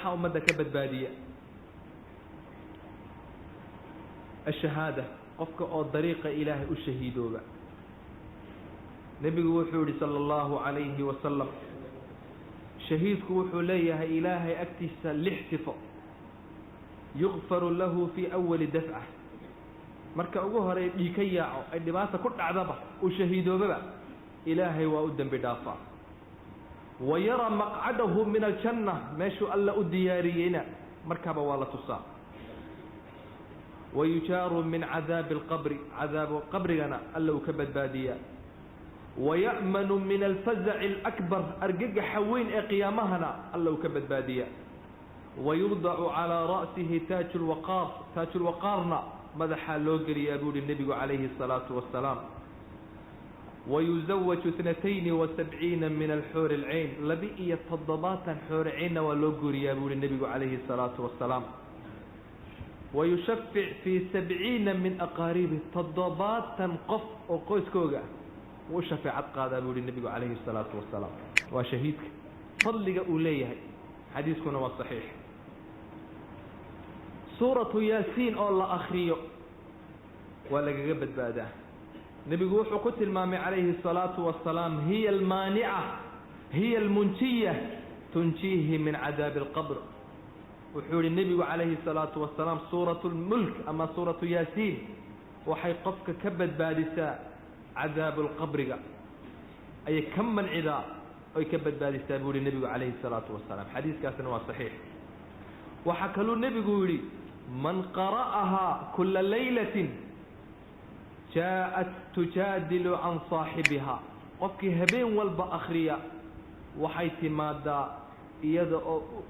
Maxaa ummadda ka badbaadiya? Ashahaada, qofka oo dariiqa Ilaahay u shahiidooba. Nebigu wuxuu yihi sala allahu calayhi wasalam, shahiidku wuxuu leeyahay Ilaahay agtiisa 6 sifo. Yukfaru lahu fii awali dafca, marka ugu horey dhiig ka yaaco ay dhibaata ku dhacdaba uu shahiidoobaba, Ilaahay waa u dembi dhaafaa. Wa yara maqcadahu min aljanna, meeshuu Alla u diyaariyeyna markaaba waa la tusaa. Wayujaaru min cadaabi alqabri, cadaabu qabrigana Alla uu ka badbaadiyaa. Waya'manu min alfazaci alakbar, argagaxa weyn ee qiyaamahana Alla uu ka badbaadiyaa. Wayudacu calaa ra'sihi taaju lwaqaar, taajulwaqaarna madaxaa loo geliyaa buu uhi nebigu calayhi asalaatu wassalaam. Wayuzawaju 72 min alxuuri alcayn, 72 xuuri caynna waa loo guuriyaa buu uhi nebigu calayhi asalaatu wassalaam. Wayushafic fii 70 min aqaaribi, 70 qof oo qoyskooga wuu u shafeecad qaadaa buu uhi nebigu calayhi asalaatu wassalaam. Waa shahiidka fadliga uu leeyahay, xadiiskuna waa saxiix. Suuratu Yaasiin oo la akriyo waa lagaga badbaadaa. Nebigu wuxuu ku tilmaamay calayhi asalaatu wassalaam, hiya almaanica, hiya almunjiya, tunjiihi min cadaabi alqabr. Wuxuu yihi nebigu calayhi asalaatu wasalaam, suuratu lmulk ama suuratu Yaasiin waxay qofka ka badbaadisaa cadaabulqabriga, ayay ka mancidaa oy ka badbaadisaa buu yihi nebigu calayhi asalaatu wasalaam. Xadiiskaasina waa saxiix. Waxaa kaluu nebigu yidhi, man qara'ahaa kula laylatin jaa'at tujaadilu can saaxibiha, qofkii habeen walba akhriya waxay timaadaa iyada oo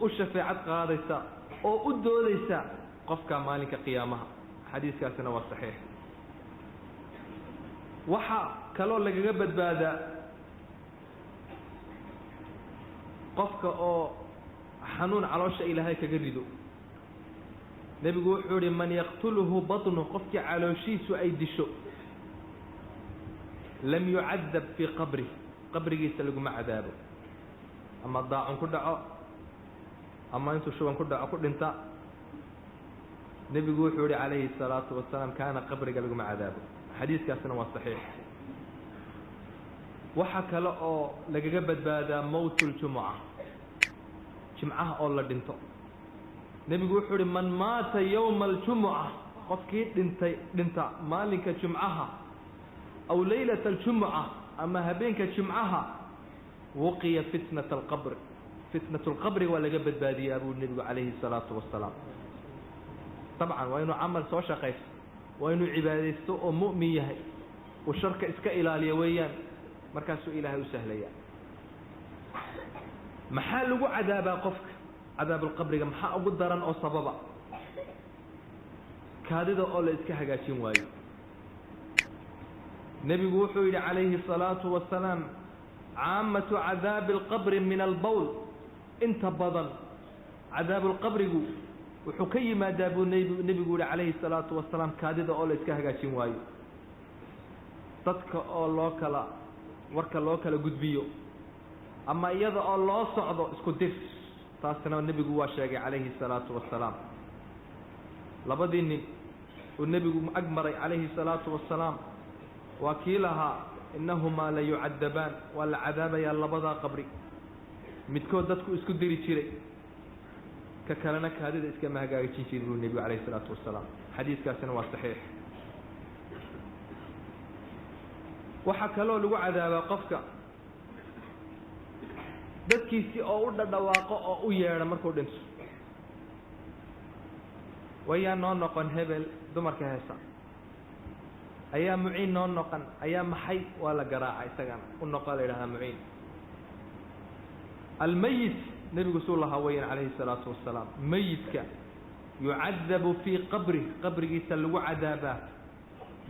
u shafeecad qaadaysa oo u doodaysa qofka maalinka qiyaamaha. Xadiiskaasina waa saxiix. Waxaa kaloo lagaga badbaadaa qofka oo xanuun caloosha Ilaahay kaga rido. Nebigu wuxuu yihi, man yaqtuluhu batnu, qofkii calooshiisu ay disho, lam yucadab fii qabrih, qabrigiisa laguma cadaabo, ama daacun ku dhaco ama intuu shuban ku dhaco ku dhinta. Nebigu wuxuu yihi calayhi asalaatu wasalaam, kaana qabriga laguma cadaabo. Xadiiskaasina waa saxiix. Waxaa kale oo lagaga badbaadaa mowtu ljumuca, jimcaha oo la dhinto. Nebigu wuxuu uhi, man maata yowma aljumuca, qofkii dhintay dhinta maalinka jumcaha, aw laylata aljumuca ama habeenka jumcaha, wuqiya fitnata alqabr, fitnatu lqabriga waa laga badbaadiyaa buu nebigu calayhi asalaatu wassalaam. Dabcan waa inuu camal soo shaqaysto, waa inuu cibaadaysto oo mu'min yahay, uu sharka iska ilaaliyo weeyaan, markaasuu Ilaahay u sahlaya. Maxaa lagu cadaabaa qofka cadaabulqabriga? Maxaa ugu daran oo sababa? Kaadida oo la iska hagaajin waayo. Nebigu wuxuu yidhi calayhi asalaatu wasalaam, caamatu cadaabi alqabri min albowl, inta badan cadaabulqabrigu wuxuu ka yimaadaa buu nebigu yihi calayhi asalaatu wasalaam, kaadida oo la iska hagaajin waayo, dadka oo loo kala warka loo kala gudbiyo, ama iyada oo loo socdo isku dir. Taasna nebigu waa sheegay calayhi asalaatu wasalaam. Labadii nin uu nebigu ag maray calayhi asalaatu wasalaam waa kii lahaa, innahumaa la yucadabaan, waa la cadaabayaa labadaa qabri, midkood dadku isku diri jiray, ka kalena kaadida iskama hagaajin jirin buu nebigu calayhi isalaatu wasalaam. Xadiiskaasina waa saxiix. Waxaa kaloo lagu cadaabaa qofka dadkiisii oo u dhadhawaaqo oo u yeedha markuu dhinto, wayaa noo noqon hebel dumarka heesa, ayaa muciin noo noqon, ayaa maxay, waa la garaaca isagana u noqo la yidhahdaa muciin. Almayit, nebigu suu lahaa weyan calayhi salaatu wasalaam, meyidka yucadabu fii qabrih, qabrigiisa lagu cadaabaa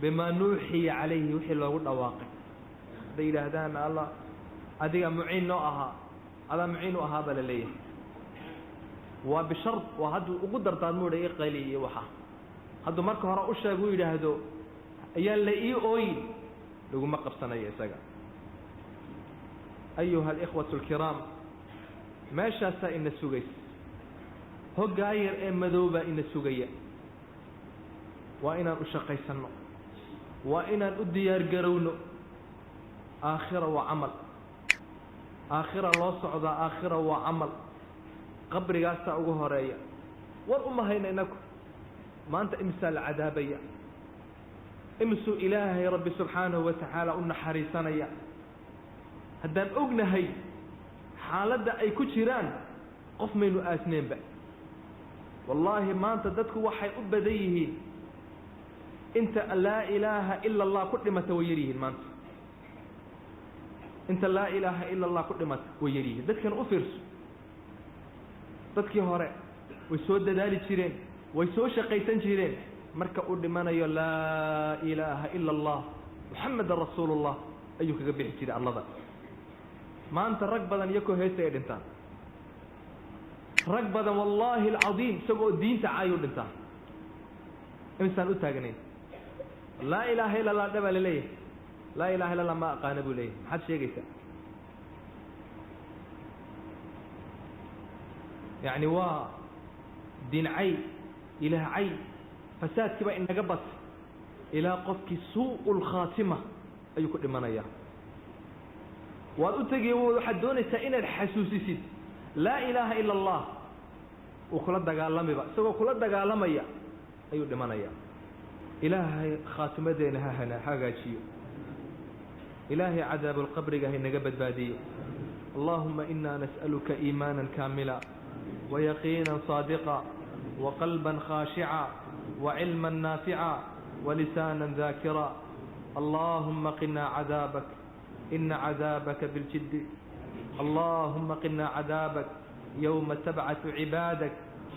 bimaa nuuxiya calayhi, wixii loogu dhawaaqay. Hadday yidhaahdaan Allah adiga muciin noo ahaa, adaa muciin u ahaa baa la leeyahay. Waa bishard, waa hadduu ugu dardaarmo i qayli iyo waxa, hadduu marka hore u sheeg u yidhaahdo ayaan la ii ooyin, laguma qabsanayo isaga. Ayuha alikhwatu alkiraam, meeshaasaa ina sugaysa. Hoggaa yar ee madoobaa ina sugaya. Waa inaan u shaqaysanno, waa inaan u diyaargarowno. Aakhira waa camal, aakhira loo socdaa, aakhira waa camal. Qabrigaasaa ugu horeeya. War uma hayna inaku maanta imisaa la cadaabaya, imisuu Ilaahay Rabbi subxaanahu wa tacaala u naxariisanaya. Haddaan ognahay xaaladda ay ku jiraan, qof maynu aasneenba. Wallaahi maanta dadku waxay u badan yihiin inta laa ilaaha ila Allah ku dhimata way yar yihiin. Maanta inta laa ilaaha ila Allah ku dhimata way yar yihiin. Dadkan u fiirso, dadkii hore way soo dadaali jireen, way soo shaqaysan jireen. Marka uu dhimanayo, laa ilaaha ila Allah, Muxamedan rasuulullah ayuu kaga bixi jiray arlada. Maanta rag badan iyakoo heesta ay dhintaan, rag badan wallaahi alcadiim isagoo diinta caayuu dhintaa. Imisaan u taagnayn laa ilaaha illa Allah dhabaa laleeyahay, laa ilaha illa Allah ma aqaana buu leeyahay. Maxaad sheegaysaa? Yacni waa diin cay, ilaah cay, fasaadkii baa inaga bas ilaa qofkii suu'u lkhaatima ayuu ku dhimanayaa. Waad u tegay, waxaad doonaysaa inaad xasuusisid laa ilaaha ila Allah, uu kula dagaalamiba, isagoo kula dagaalamaya ayuu dhimanaya. Ilaahay khaatimadeena ha hagaajiyo. Ilaahay cadaabulqabriga haynaga badbaadiyo. Allahuma ina nas'aluka iimaana kaamila wayaqiina saadiqa waqalba khaashica wacilma naafica walisaana daakira. Allahuma qinaa cadaabak, ina cadaabaka biاljid. Allahuma qinaa cadaabak yowma tabcaثu cibaadak.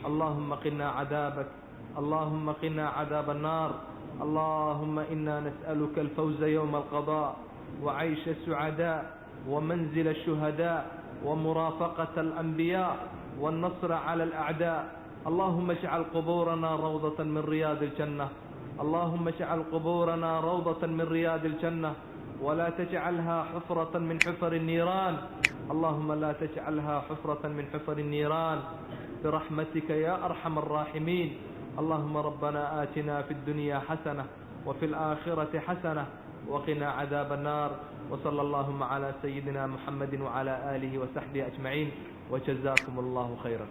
Allahuma qinaa cadaabak, allahuma qinaa cadaab الnaar. Allahuma ina nas'aluka alfawza yowma alqadاء وعيش السعداء ومنزل الشهداء ومرافقة الأنبياء والنصر على الأعداء. اللهم اجعل قبورنا روضة من رياض الجنة، اللهم اجعل قبورنا روضة من رياض الجنة، ولا تجعلها حفرة من حفر النيران. اللهم لا تجعلها حفرة من حفر النيران برحمتك يا أرحم الراحمين. اللهم ربنا آتنا في الدنيا حسنة وفي الآخرة حسنة وقنا عذاب النار. وصلى اللهم على سيدنا محمد وعلى آله وصحبه أجمعين، وجزاكم الله خيرا.